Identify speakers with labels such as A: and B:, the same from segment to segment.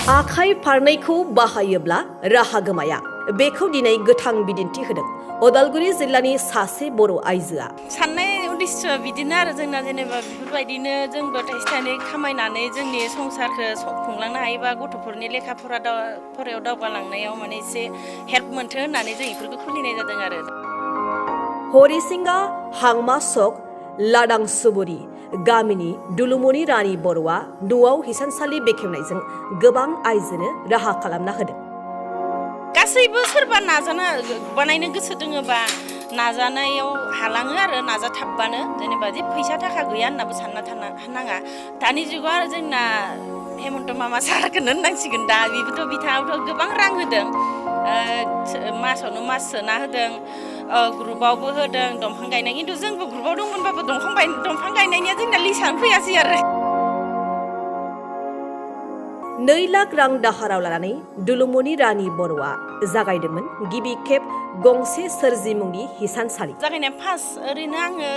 A: आखाइ फारनैखौ बाहायोब्ला राहा गोमाया बेखौ दिनै गोथां बिदिन्थि होदों उदालगुरि जिल्लानि सासे बर' आइजोआ।
B: साननाय उद्देश्य बिदिनो आरो जोंना जेनेबा बेफोरबायदिनो जोंबो थाइसे थाइनै खामायनानै जोंनि संसारखौ खुंलांनो हायोबा गथ'फोरनि लेखा फरायाव दावगालांनायाव माने एसे हेल्प मोनथों होननानै जों बेफोरखौ खुलिनाय जादों आरो।
A: हरिसिंगा हांमा सक लादांसुबुरि गामिनि दुलुमनि रानि बर'आ न'आव हिसानसालि बेखेवनायजों गोबां आइजोनो राहा खालामना होदों।
B: गासैबो सोरबा बानायनो गोसो दोङोबा नाजानायाव हालाङो आरो नाजाथाबबानो जेनेबा जे फैसा थाखा गैया होननाबो सानना थानाङा। दानि जुगाव आरो जोंना हेमन्त मामा सारखौनो होननांसिगोन दा बिथाङाबोथ' गोबां रां होदों मासावनो मास सोना होदों ग्रुपावबो होदों दंफां गायनाय खिन्थु जोंबो ग्रुपाव दंमोनबाबो दंफां गायनायनिया जोंना लिस्टआनो फैयासै आरो।
A: 2 लाख रां दाहाराव लानानै दुलुमनि रानि बर'आ जागायदोंमोन गिबि खेब गंसे सोरजि मुंनि हिसानसालि।
B: जागायनाया फार्स्ट आङो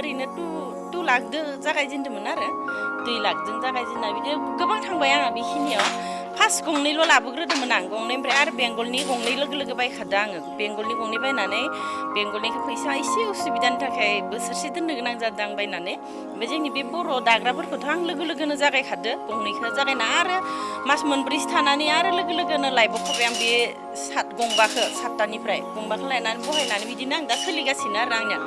B: 2 लाखजों जागायजेनदोंमोन आरो 2 लाखजों जागायजेनना बिदिनो गोबां थांबाय आंहा बेखिनियाव। फार्स्ट गंनैल' लाबोग्रोदोंमोन आं गंनै ओमफ्राय आरो बेंगलनि गंनै लोगो बायखादों आङो। बेंगलनि गंनै बायनानै बेंगलनिखौ फैसा एसे उसुबिदानि थाखाय बोसोरसे दोननो गोनां जादों आं बायनानै। ओमफ्राय जोंनि बे बर' दाग्राफोरखौथ' आं लोगोनो जागायखादो गंनैखौ जागायना आरो मास मोनब्रैसो थानानै आरो लोगोनो लायबावखाबाय आं बे सातटानिफ्राय गंबाखौ लायनानै बहायनानै बिदिनो आं दा सोलिगासिनो आरो आंनिया।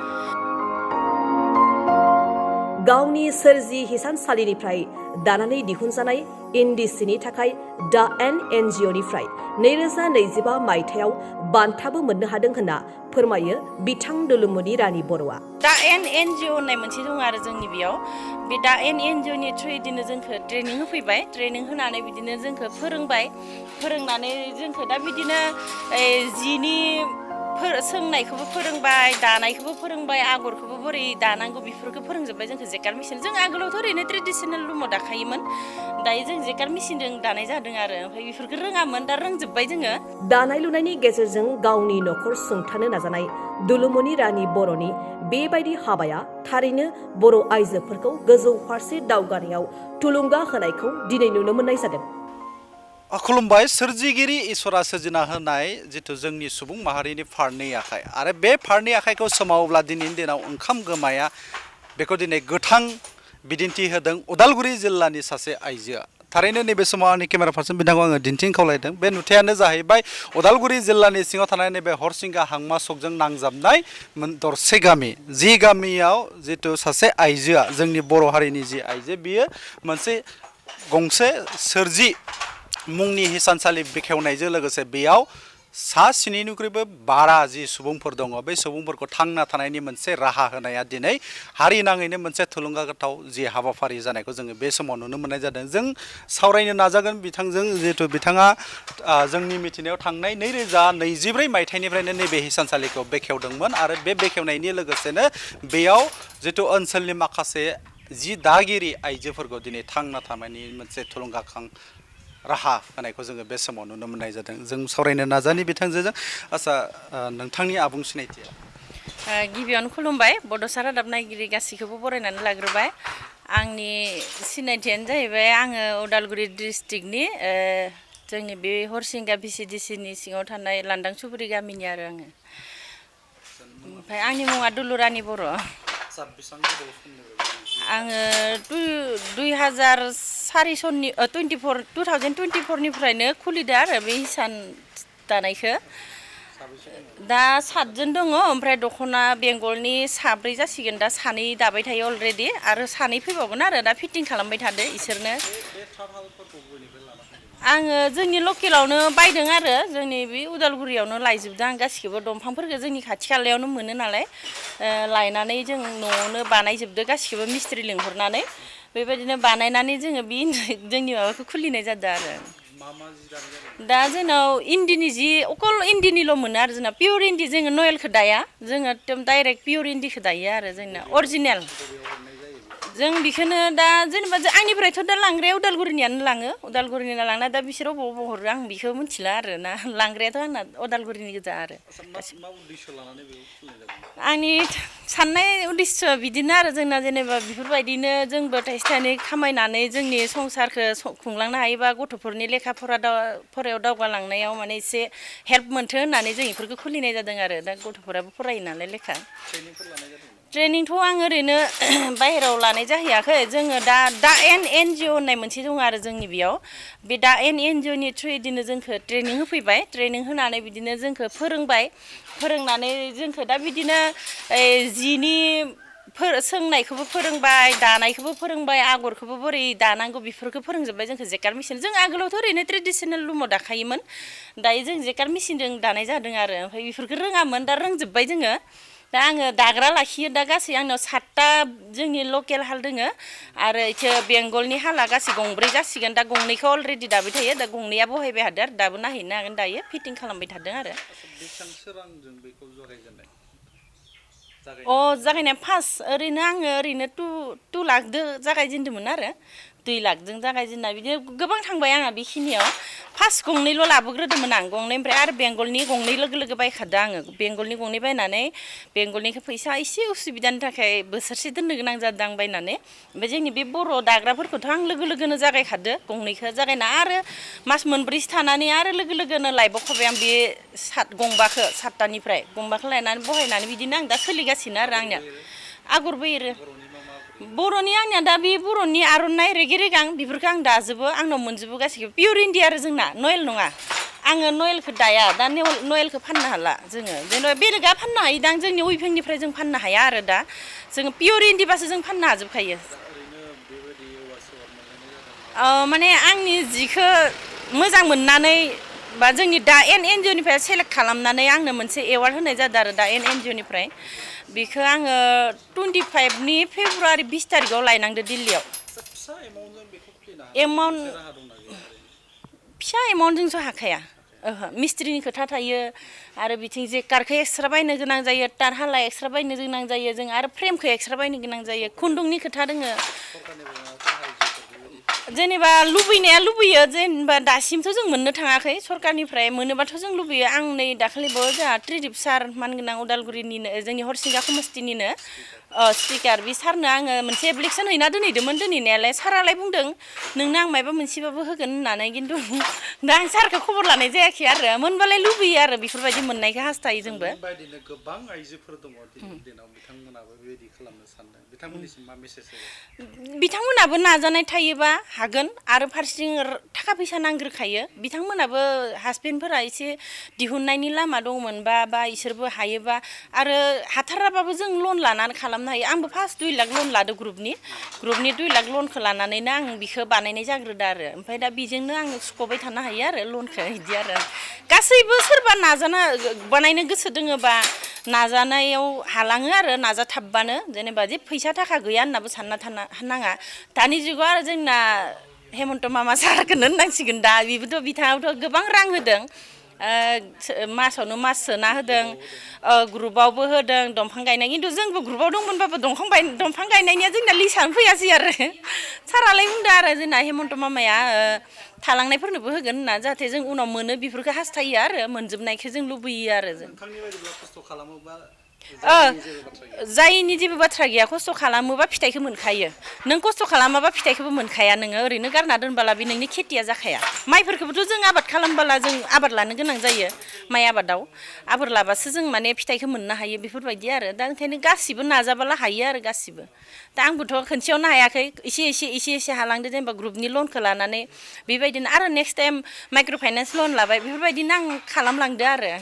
A: गावनि सोरजि हिसानसालिनिफ्राय दानानै दिहुनजानाय इन्दि सिनि थाखाय दा NGOनिफ्राय 2025 मायथाइयाव बान्थाबो मोननो हादों होनना फोरमायो बिथां दुलुमनि रानि बर'आ।
B: दा NGO होननाय मोनसे दं आरो जोंनि बेयाव बे दा NGOनि थ्रुयैनो जोंखौ ट्रेनिं होफैबाय। ट्रेनिं होनानै बिदिनो जोंखौ फोरोंनानै जोंखौ दा बिदिनो जिनि सोंनायखौबो फोरोंबाय दानायखौबो फोरोंबाय आगरखौबो बोरै दानांगौ बेफोरखौ फोरोंजोब्बाय जोंखौ जेकार मेसिन। जों आगोलावथ' ओरैनो ट्रेडिसनेल रुमाव दाखायोमोन दायो जों जेकार मेसिनजों दानाय जादों आरो ओमफ्राय बेफोरखौ रोङामोन दा रोंजोब्बाय जोङो।
A: दानाय लुनायनि गेजेरजों गावनि न'खर सुंथानो नाजानाय दुलुमनि रानि बर'नि बेबायदि हाबाया थारैनो बर' आइजोफोरखौ गोजौ फारसे दावगानायाव थुलुंगा होनायखौ दिनै नुनो मोननाय जादों।
C: खुलुमबाय। सोरजिगिरि इसोरा सोरजिना होनाय जिथु जोंनि सुबुं माहारिनि फारनै आखाइ आरो बे फारनै आखाइखौ सोमावोब्ला दिनैनि दिनाव ओंखाम गोमाया बेखौ दिनै गोथां बिदिन्थि होदों उदालगुरि जिल्लानि सासे आइजोआ। थारैनो नैबे समाव आंनि केमेरा पार्सन बिथांखौ आङो दिन्थिनो खावलायदों। बे नुथायानो जाहैबाय उदालगुरि जिल्लानि सिङाव थानाय नैबे हरसिंगा हांमा सकजों नांजाबनाय दरसे गामि। जि गामियाव जिथु सासे आइजोआ जोंनि बर' हारिनि जि आइजो बियो मोनसे गंसे सोरजि मुंनि हिसानसालि बेखेवनायजों लोगोसे बेयाव 7-8निख्रुइबो बारा जि सुबुंफोर दङ बे सुबुंफोरखौ थांना थानायनि मोनसे राहा होनाया दिनै हारि नाङैनो मोनसे थुलुंगाथाव जि हाबाफारि जानायखौ जोङो बे समाव नुनो मोननाय जादों। जों सावरायनो नाजागोन बिथांजों जिहेतु बिथाङा जोंनि मिथिनायाव थांनाय 2024 मायथाइनिफ्रायनो नैबे हिसानसालिखौ बेखेवदोंमोन आरो बे बेखेवनायनि लोगोसेनो बेयाव जिथु ओनसोलनि माखासे जि दागिरि आइजोफोरखौ दिनै थांना थानायनि मोनसे थुलुंगाखां राहा होनायखौ जोङो बे समाव नुनो मोननाय जादों। जों सावरायनो नाजानि बिथांजों। आच्चा नोंथांनि आबुं सिनायथिया?
B: गिबियावनो खुलुमबाय। बड'सा रादाब नायगिरि गासैखौबो बरायनानै लाग्रोबाय। आंनि सिनायथियानो जाहैबाय आङो उदालगुरि डिस्ट्रिक्टनि जोंनि बे हरसिंगा VCDCनि सिङाव थानाय लान्दांसुबुरि गामिनि आरो आङो। ओमफ्राय आंनि मुङा दुलुरानि बर'। आङो 2024निफ्रायनो खुलिदों आरो बे हिसान दानायखौ। दा 7 जन दङ ओमफ्राय दख'ना बेंगलनि 4 जासिगोन दा 2 दाबाय थायो अलरेडि आरो 2 फैबावगोन आरो दा फिटिं खालामबाय थादो इसोरनो। आङो जोंनि लकेलावनो बायदों आरो जोंनि बे उदालगुरियावनो लायजोबदों आं गासिखौबो दंफांफोरखौ जोंनि खाथि खालायावनो मोनो नालाय लायनानै जों न'आवनो बानायजोबदो गासिखौबो मिस्ट्रि लिंहरनानै बेबायदिनो बानायनानै जोङो बे जोंनि माबाखौ खुलिनाय जादों आरो। दा जोंनाव इन्दिनि जि अकल इन्दिनिल' मोनो आरो जोंना पियर इन्दि जोङो नयेलखौ दाया जोङो एकदम डाइरेक्ट पियर इन्दिखौ दायो आरो जोंना अरिजिनेल। जों बेखौनो दा जेनेबा आंनिफ्रायथ' दा लांग्राया उदालगुरिनियानो लाङो उदालगुरिनिया लांना दा बिसोर बबाव हरो आं बेखौ मिथिला आरो ना लांग्रायाथ' आंना उदालगुरिनि गोजा आरो आंनि साननाय उद्देश्य बिदिनो आरो जोंना जेनेबा बेफोरबायदिनो जोंबो थाइसे थाइनै खामायनानै जोंनि संसारखौ खुंलांनो हायोबा गथ'फोरनि लेखा फरायाव दावगालांनायाव माने एसे हेल्प मोनथो होननानै जों बेफोरखौ खुलिनाय जादों आरो दा गथ'फोराबो फरायो नालाय लेखा ट्रेनिंथ' आं ओरैनो बाहेरायाव लानाय जाहैयाखै जोङो दा एनजिअ होननाय मोनसे दङ आरो जोंनि बेयाव बे दा एनजिअनि थ्रुयैनो जोंखौ ट्रेनिं होफैबाय ट्रेनिं होनानै बिदिनो जोंखौ फोरोंनानै जोंखौ दा बिदिनो जिनि सोंनायखौबो फोरोंबाय दानायखौबो फोरोंबाय आगरखौबो बोरै दानांगौ बेफोरखौ फोरोंजोब्बाय जोंखौ जेकार मेसिन जों आगोलावथ' ओरैनो ट्रेडिसनेल लुमाव दाखायोमोन दायो जों जेकार मेसिनजों दानाय जादों आरो ओमफ्राय बेफोरखौ रोङामोन दा रोंजोब्बाय जोङो दा आङो दाग्रा लाखियो दा गासै आंनाव 7ता जोंनि लकेल हाल दोङो आरो इथो बेंगलनि हाला गासै 2 जासिगोन दा 2खौ अलरेडि दाबाय थायो दा 2आ बहायबाय थादों आरो दाबो नायहैनो हागोन दायो फिटिं खालामबाय थादों आरो जागायनाया फार्स्ट ओरैनो आङो ओरैनो 2 लाखदो जागायजेनदोंमोन आरो 2 लाखजों जागायजेनना बिदिनो गोबां थांबाय आंहा बेखिनियाव फार्स्ट 2ल' लाबोग्रोदोंमोन आं 2 ओमफ्राय आरो बेंगलनि 2 लोगो बायखादों आङो बेंगलनि 2 बायनानै बेंगलनिखौ फैसा एसे उसुबिदानि थाखाय बोसोरसे दोननो गोनां जादों आं बायनानै ओमफ्राय जोंनि बे बर' दाग्राफोरखौथ' आं लोगोनो जागायखादो 2खौ जागायना आरो मास मोनब्रैसो थानानै आरो लोगोनो लायबावखाबाय आं बे 7तानिफ्राय 2खौ लायनानै बहायनानै बिदिनो आं दा सोलिगासिनो आरो आंनिया आगरबो एरो बर'नि आंनिया दा बे बर'नि आर'नाइ रेगे रेगां बेफोरखौ आं दाजोबो आंनाव मोनजोबो गासैखौबो पियर इन्दि आरो जोंना नयेल नङा आङो नयेलखौ दाया दा नयेलखौ फाननो हाला जोङो जेनेबा बेलेगा फाननो हायो दां जोंनि उइभिंनिफ्राय जों फाननो हाया आरो दा जोङो पियर इन्दिबासो जों फाननो हाजोबखायो माने आंनि जिखौ मोजां मोननानै बा जोंनि दा एनजिअनिफ्राय सेलेक्ट खालामनानै आंनो मोनसे एवार्ड होनाय जादों आरो दा एनजिअनिफ्राय बेखौ आङो 25 फेब्रुवारि 20 तारिखआव लायनांदो दिल्लीयाव फिसा एमाउन्टजोंसो हाखाया मिस्ट्रिनि खोथा थायो आरो बिथिं जे कारखौ एक्सट्रा बायनो गोनां जायो तार हाला एक्सट्रा बायनो गोनां जायो जों आरो फ्रेमखौ एक्सट्रा बायनो गोनां जायो खुन्दुंनि खोथा दोङो जेनेबा लुबैयो जेनेबा दासिमथ' जों मोननो थाङाखै सरकारनिफ्राय मोनोबाथ' जों लुबैयो आं नै दाखालिबो जोंहा त्रिदिप सार मानगोनां उदालगुरिनिनो जोंनि हरसिंगा समस्तिनिनो स्पिकार बे सारनो आङो मोनसे एप्लिकेसन हैना दोनहैदोंमोन दोनहैनायालाय सारालाय बुंदों नोंनो आं मायबा मोनसेबाबो होगोन होननानै खिन्थु दा आं सारखौ खबर लानाय जायाखै आरो मोनबालाय लुबैयो आरो बेफोरबायदि मोननायखौ हास्थायो जोंबो
C: बेबायदिनो गोबां आइजोफोर दङ दिनाव बिथांमोनाबो बेबायदि खालामनो सानदों बिथांमोननिसिम मा मेसेज होगोन
B: बिथांमोनाबो नाजानाय थायोबा हागोन आरो फारसेथिं थाखा फैसा नांग्रोखायो बिथांमोनाबो हासबेन्डफोरा एसे दिहुननायनि लामा दंमोनबा बा इसोरबो हायोबा आरो हाथाराबाबो जों लन लानानै खालामनो हायो आंबो फार्स्ट 2 लाख लन लादो ग्रुपनि 2 लाख लनखौ लानानैनो आं बेखौ बानायनाय जाग्रोदो आरो ओमफ्राय दा बेजोंनो आं सुख'बाय थानो हायो आरो लनखौ बिदि आरो गासैबो सोरबा नाजाना बानायनो गोसो दोङोबा नाजानायाव हालाङो आरो नाजाथाबबानो जेनेबा जे फैसा थाखा गैया होननाबो सानना नाङा दानि जुगाव आरो जोंना हेमन्त मामा सारखौनो होननांसिगोन दा बेबोथ' बिथाङाबोथ' गोबां रां होदों मासावनो मास सोना होदों ग्रुपावबो होदों दंफां गायनाय खिन्थु जोंबो ग्रुपाव दंमोनबाबो दंफां गायनायनिया जोंना लिस्टआनो फैयासै आरो सारालाय बुंदों आरो जोंना हेमन्त मामाया थालांनायफोरनोबो होगोन होनना जाहाथे जों उनाव मोनो बेफोरखौ हास्थायो आरो मोनजोबनायखौ जों लुबैयो आरो जों जायनि जेबो बाथ्रा गैया खस्थ' खालामोबा फिथाइखौ मोनखायो नों खस्थ' खालामाबा फिथाइखौबो मोनखाया नोङो ओरैनो गारना दोनबाला बे नोंनि खेथिया जाखाया माइफोरखौबोथ' जों आबाद खालामबाला जों आबाद लानो गोनां जायो माइ आबादाव आबाद लाबासो जों माने फिथाइखौ मोननो हायो बेफोरबायदि आरो दा ओंखायनो गासिबो नाजाबाला हायो आरो गासिबो दा आंबोथ' खनसेयावनो हायाखै एसे हालांदो जेनेबा ग्रुपनि लनखौ लानानै बेबायदिनो आरो नेक्स्ट टाइम माइक्र' फाइनान्स लन लाबाय बेफोरबायदिनो आं खालामलांदो आरो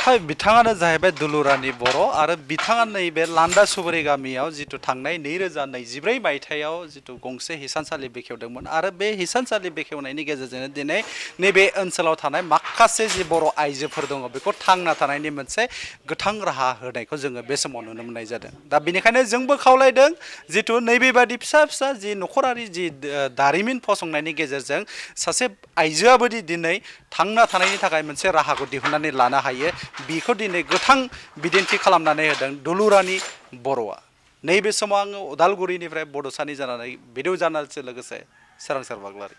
C: बिथाङानो जाहैबाय दुलुरानि बर' आरो बिथाङा नैबे लान्दा सुबुरि गामियाव जिथु थांनाय 2024 मायथाइयाव जिथु गंसे हिसानसालि बेखेवदोंमोन आरो बे हिसानसालि बेखेवनायनि गेजेरजोंनो दिनै नैबे ओनसोलाव थानाय माखासे जि बर' आइजोफोर दङ बेखौ थांना थानायनि मोनसे गोथां राहा होनायखौ जोङो बे समाव नुनो मोननाय जादों दा बेनिखायनो जोंबो खावलायदों जिथु नैबेबादि फिसा जि नखरारि जि दारिमिन फसंनायनि गेजेरजों सासे आइजोआबोदि दिनै थांना थानायनि थाखाय मोनसे राहाखौ दिहुननानै लानो हायो बेखौ दिनै गोथां बिदिन्थि खालामनानै होदों दुलुरानि बर'आ। नैबे समाव आङो उदालगुरिनिफ्राय बड'सानि जानानै भिडिअ जार्नालिस्ट लोगोसे सोरांसार बाग्लारि।